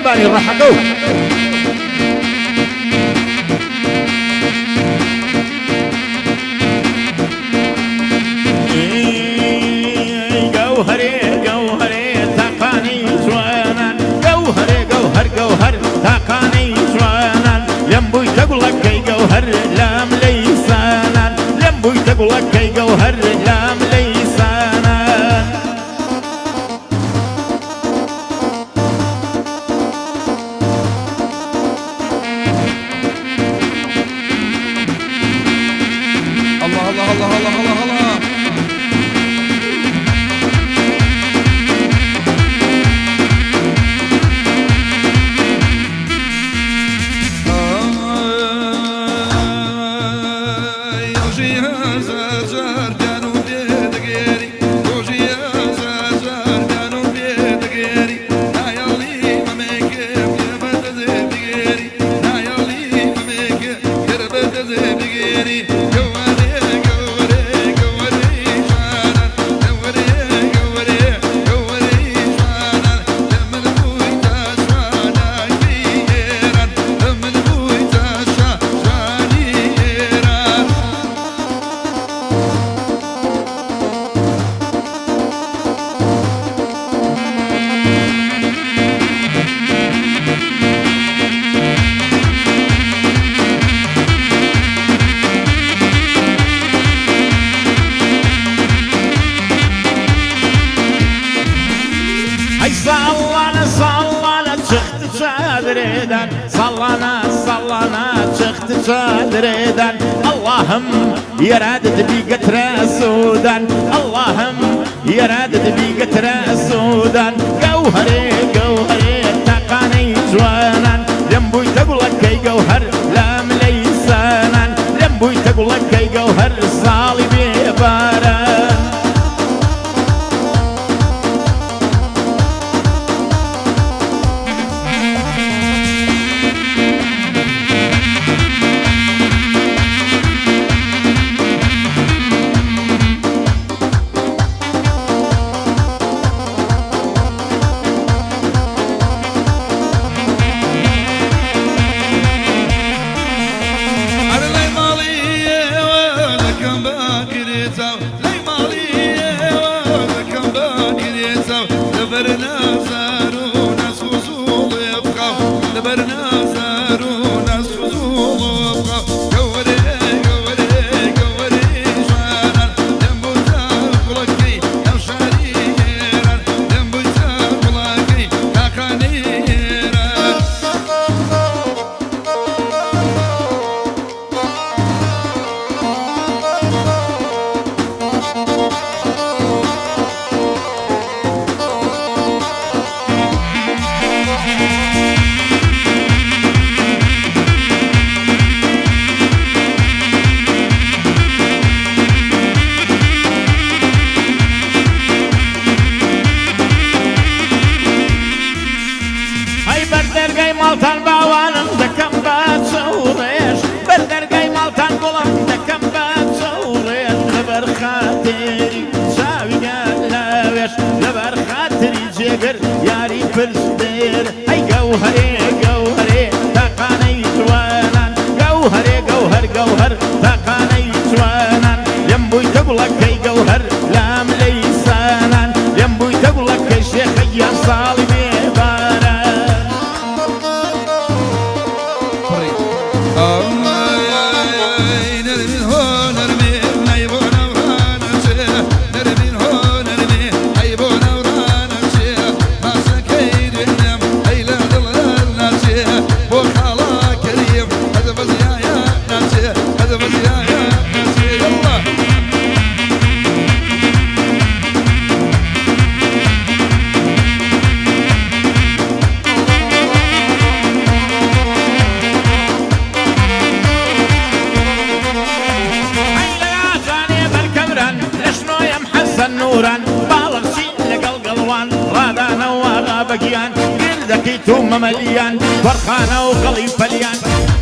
قوربانی ڕەحەکە و. گەوهەرێ گەوهەرێ تاقانەی جوانان، گەوهەرێ گەوهەر گەوهەر تاقانەی جوانان، لەم بوویتە گوڵەکەی گەوهەر لام لەیسانان، لەم بوویتە گوڵەکەی گەوهەر لام لەیسانان. الله الله الله الله الله الله. ڕۆژی هەزار جار پیانۆم پێ دەگێری، ڕۆژی هەزار جار پیانۆم پێ دەگێری، نایەڵی مەمێکێ پێ بەدەزێ بگێری، نایەڵی مەمێکێ پێ بەدەزێ بگێری. گەوەرێ گەوەرێ گەوەرێ جوانان، گەوەرێ گەوەرێ گەوەرێ جوانان، لە من بووی تا شوانای ئێران، لە من بووی تا شوانی ئێران. ئەی ساڵانە ساڵانە چخت چادرێدان، ساڵانە ساڵانە چخت چادرێدان، اللهم يرادت بيقترا سودان، اللهم يرادت بيقترا سودان. گەوهەرێ گەوهەرێ تاقانەی جوانان، لەم بوویتە گوڵەکەی گەوهەر لام لەیسانان، لەم بوویتە گوڵەکەی گەوهەر ساڵی بێباران. ئەرە لای ماڵیەوە دەکەم باکرێتەوە، لای ماڵیەوە دەکەم باکرێتەوە، لەبەر نازار و ناز و زوڵێ بخەو، لەبەر نازار و ناز و زوڵ بخەو. گەوەرێ گەوەرێ گەوەرێ جوانان، لەم بووتە گوڵەکەی ناو شاری ئێران، لەم بووتە گوڵەکەی تاقانەی ئێران. ئەی بەردەرگای ماڵتان باوانم دەکەم بە چەوڕێژ، بەردەرگای ماڵتان گوڵم دەکەم بە چەوڕێژ، لەبەر خاتری چاوی لاوێژ، لەبەر خاتری جێگر یاری پرس دێر. ئەی گەوهەرێ گەوهەرێ تاقانەی جوانان، گەوهەرێ گەوهەر گەوهەر تاقانەی جوانان، لەم بوویتە گوڵەکەی گەوهەر لام لەیسانان، لەم بوویتە گوڵەکەی شێخەیان ساڵی بێباران. پڕی ئای نەرمین هۆ نەرمین ئەی بۆ نەورانەچێ، نەرمین هۆ نەرمین ئەی بۆ نەورانەچێ، ماسەکەی دوێنم ئەی لە دڵ ناچێ، بۆ خاڵا کەریم هەز بەزیایە ناچێ، هەز بەزیایە ناچێ. یەڵڵا. ئەی لەیاجانێ بەرکەمران لەشنۆیەم حەسەن نوران، باڵغچین لەگەڵ گەڵوان ڕادانەوە غابەگیان، گردەکەی تو مەمەلیان وەرخانە و خەڵی پەلیان،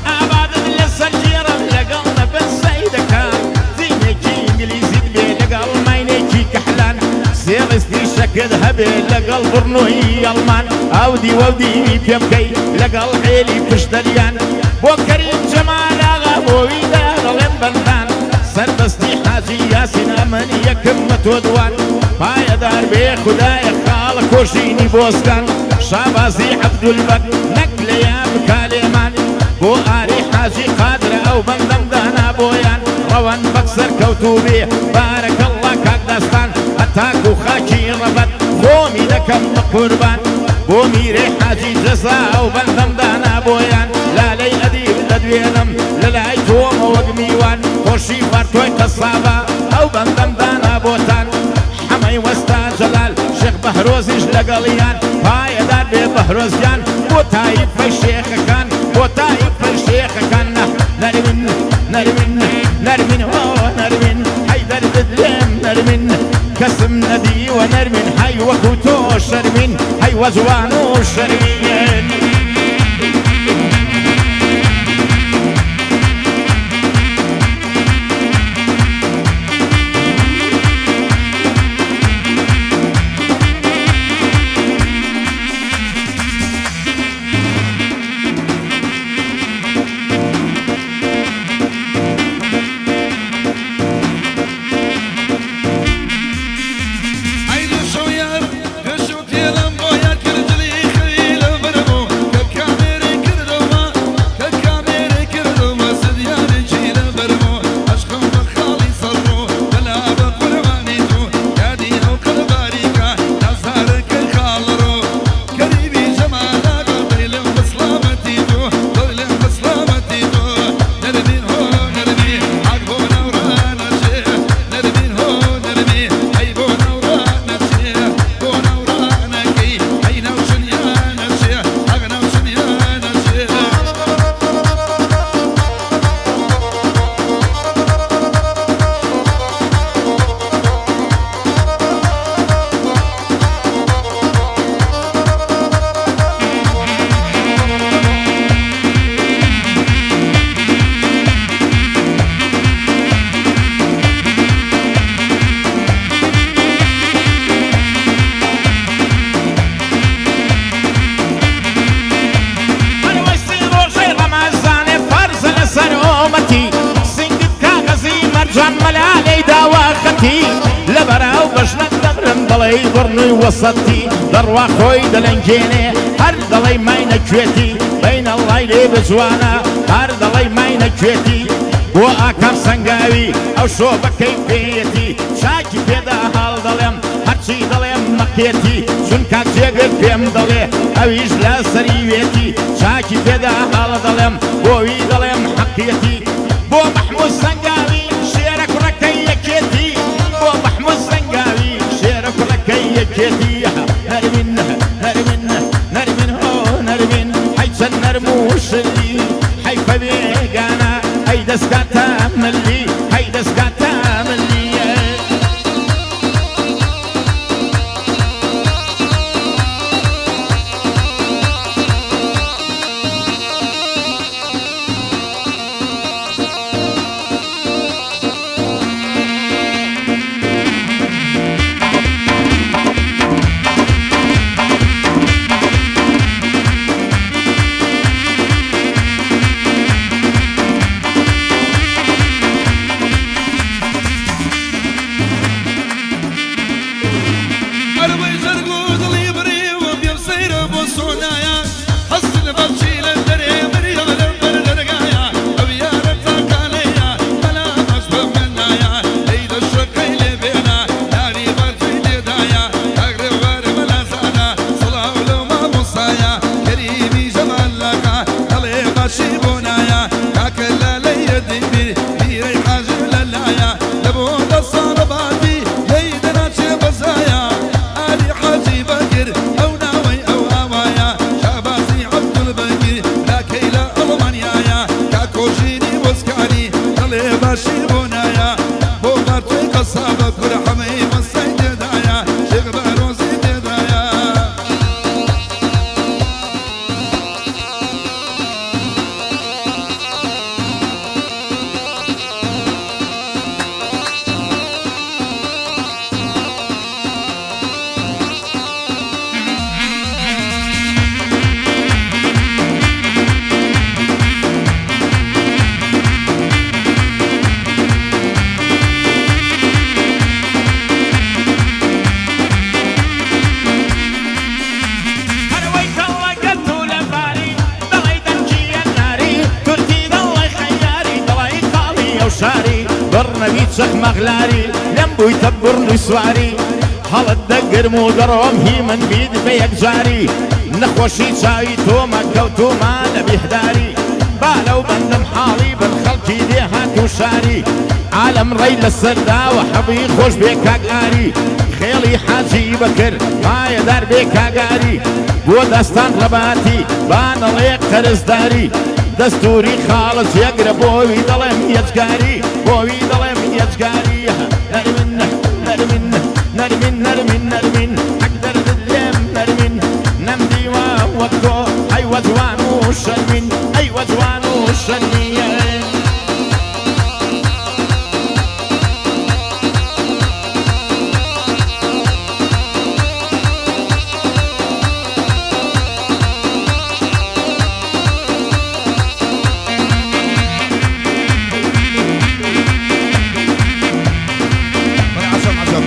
ئابادت لەسەر ژێڕم لەگەڵ نەبن سەیدەکان، زینێکی ئینگلیزیت بێ لەگەڵ ماینێکی کەحلان، سێڕستی شەکر. یەکت هەبێ لەگەڵ بڕنۆی ئەڵمان، ئەو دیوە و دیوی پێ بکەی لەگەڵ عێلی پشتەریان. بۆ کەریم جەمال ئاغا بۆ ویدا دەڵێم بەندان، سەربەستی حاجی یاسین ئەمن یەکم بە تۆ دوان. پایەدار بێ خودایە خاڵە کۆژینی بۆسکان، شابازی عەبدولبەگ نەک لەیا بکا لێمان. بۆ ئاری حاجی قادرە ئەو بەندەم دانا بۆیان، ڕەوەند بەگ سەرکەوتوو بێ بارەکەڵڵا کاک داستان. هەتاکوو خاکی ڕەبەت خۆمی دەکەم بە قوربان، بۆ میرەی حاجی جەزا ئەو بەندەم دانا بۆیان. لالەی ئەدیب دەدوێنم لە لای تۆمە وەک میوان، خۆشی فارتۆی قەسابە ئەو بەندەم دانا بۆتان. حەمەی وەستا جەلال شێخ بەهرۆزیش لەگەڵیان، پایەدار بێ بەهرۆز گیان بۆ تایفەی شێخەکان، بۆ تایفەی شێخەکان. نەرمین نەرمین نەرمین هۆ نەرمین، هەی دەردت لێم نەرمین، کەسم نەدیوە نەرمین، هەی وەکو تۆ شەرمین، هەی وەجوان و شەرمین. ئەی دوو شەو یار دوو شەو تێلم بۆ یاد کرد جلی خەوی لە بەرم و کە کامێرەی کردەوە کە کامێرەی کردەوە سدیانێکی لە بەرم و عەشقم بە خاڵی سەر و بەلا بە قوربانی تۆ یادی ئەو قەرباریکە نازارەکەی خاڵڕۆ کەریمی جەمالاغا دەیلم بە سڵامەتی تۆ دەیلم بە سڵامەتی تۆ نەرمین هۆ نەرمی حاک بۆ ناوڕانەچێ نەرمین هۆ نەرمی ئەی بۆ ناوڕانەچێ بۆ ناوڕانەکەی ئەی ناو چنیانەچێ ئەغ ناو چنیانەچێ. هەروەی سی ڕۆژەی ڕەمەزانێ فەرزە لەسەر ئۆمەتی، سینگت کاغەزی مەرجان مەلا لێی داوە خەتی. لەبەراو بەژنت دەمرم دەڵێی بڕنووی وەسەتی، دەڕوا خۆی دەلەنگێنێ هەر دەڵێی ماینە کوێتی. بەینەڵڵای لێ بجوانە هەر دەڵێی ماینە کوێتی. بۆ ئاکام سەنگاوی ئەو شۆبەکەی پێیەتی، چاکی پێدا هەڵ دەڵێم هەرچی دەڵێم مەقێتی. چونکا جێگر پێم دەڵێ ئەویش لە سەریوێتی، چاکی پێدا هەڵ دەڵێم بۆوی دەڵێم حەقیەتی. بۆ مەحموود سەنگاوی شێرە کوڕەکەی یەکێتی، بۆ مەحموود سەنگاوی شێرە کوڕەکەی یەکێتی. نەرمین نەرمین نەرمین هۆ نەرمین، هەی چەند نەرم و شلی، حەیفە بێگانە ئەی دەستکاتە ملی، هەی دەستکاتە ملی. باغلاری لەم بوویتە بڕن و سواری هەڵت دەگرم و دەڕۆم هی من بیت بە یەکجاری نەخۆشی چاوی تۆمە کەوتوومە لە بیهداری با لەو بەندم حاڵی بن خەڵکی دێهات و شاری عالەم ڕێی لەسەر داوە حەبی خۆش بێ کاک ئاری خێڵی حاجی بەکر پایەدار بێ کاک ئاری بۆ داستان ڕەباتی با نەڵێ قەرزداری دەستوری خاڵە جێگرە بۆوی دەڵێم یەجگاری بۆوی دەڵێم یەجگاری نەرمین نەرمین نەرمین نەرمین نەرمین حەق دەردت لێم نەرمین نەمدیوە وەک تۆ ئەی وە جوان و شەرمین ئەی وە جوان و شەرمین. عەجەب عەجەب.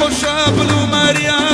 خۆشە بڵ و ماریا.